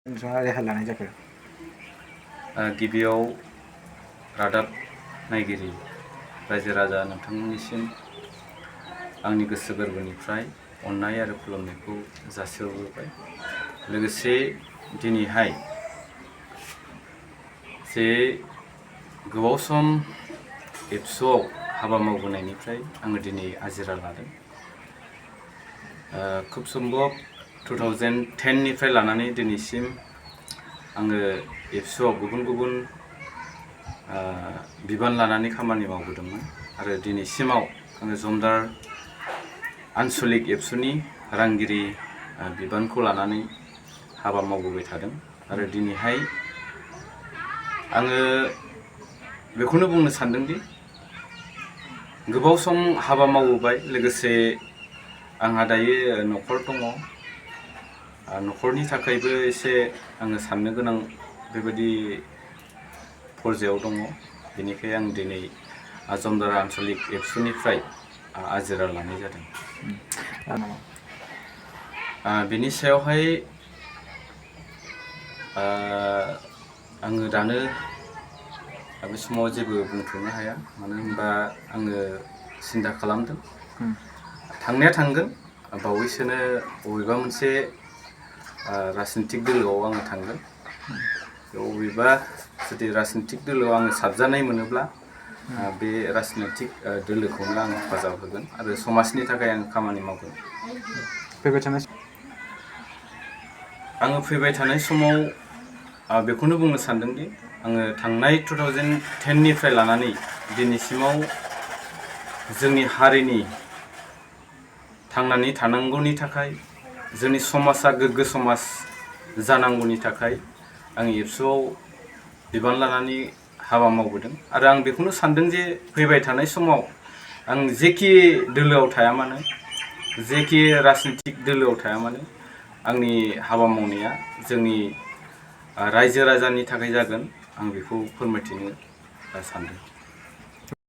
नोंथाङा रेहाय लानाय जाखो? गिबियाव रादाब नायगिरि रायजो राजा नोंथांमोननिसिम आंनि गोसो गोरबोनिफ्राय अननाय आरो खुलुमनायखौ जासिहरग्रोबाय। लोगोसे दिनैहाय जे गोबाव सम एबसुआव हाबा मावबोनायनिफ्राय आङो दिनै आजिरा लादों। खुब सम्भब 2010 निफ्राय लानानै दिनैसिम आङो एबसुआव गुबुन गुबुन बिबान लानानै खामानि मावबोदोंमोन आरो दिनैसिमाव आङो जमदार आनसलिक एबसुनि रांगिरि बिबानखौ लानानै हाबा मावबोबाय थादों आरो दिनैहाय आङो बेखौनो बुंनो सानदोंदि गोबाव सम हाबा मावबोबाय, लोगोसे आंहा दायो न'खर दङ। न'खरनि थाखायबो एसे आङो साननो गोनां बेबायदि फर्जायाव दङ। बेनिखाय आं दिनै जमदार आनसलिक एबसुनिफ्राय आजिरा लानाय जादों। बिनि सायावहाय आङो दानो बे समाव जेबो बुंथ'नो हाया, मानो होनबा आङो सिन्था खालामदों थांनाया थांगोन, बावैसोनो बबेबा मोनसे राजनितिक दोलोआव आङो थांगोन। बबेबा जुदि राजनितिक दोलोआव आङो साबजानाय मोनोब्ला बे राजनितिक दोलोखौनो आं हेफाजाब होगोन आरो समाजनि थाखाय आं खामानि मावगोन। आङो फैबाय थानाय समाव बेखौनो बुंनो सानदोंदि आङो थांनाय 2010 निफ्राय लानानै दिनैसिमाव जोंनि हारिनि थांनानै थानांगौनि थाखाय, जोंनि समाजा गोग्गो समाज जानांगौनि थाखाय आं एबसुआव बिबान लानानै हाबा मावबोदों आरो आं बेखौनो सानदों जे फैबाय थानाय समाव आं जेखि दोलोआव थाया मानो, जेखि राजनितिक दोलोआव थाया मानो, आंनि हाबा मावनाया जोंनि रायजो राजानि थाखाय जागोन, आं बेखौ फोरमायथिनो सानदों।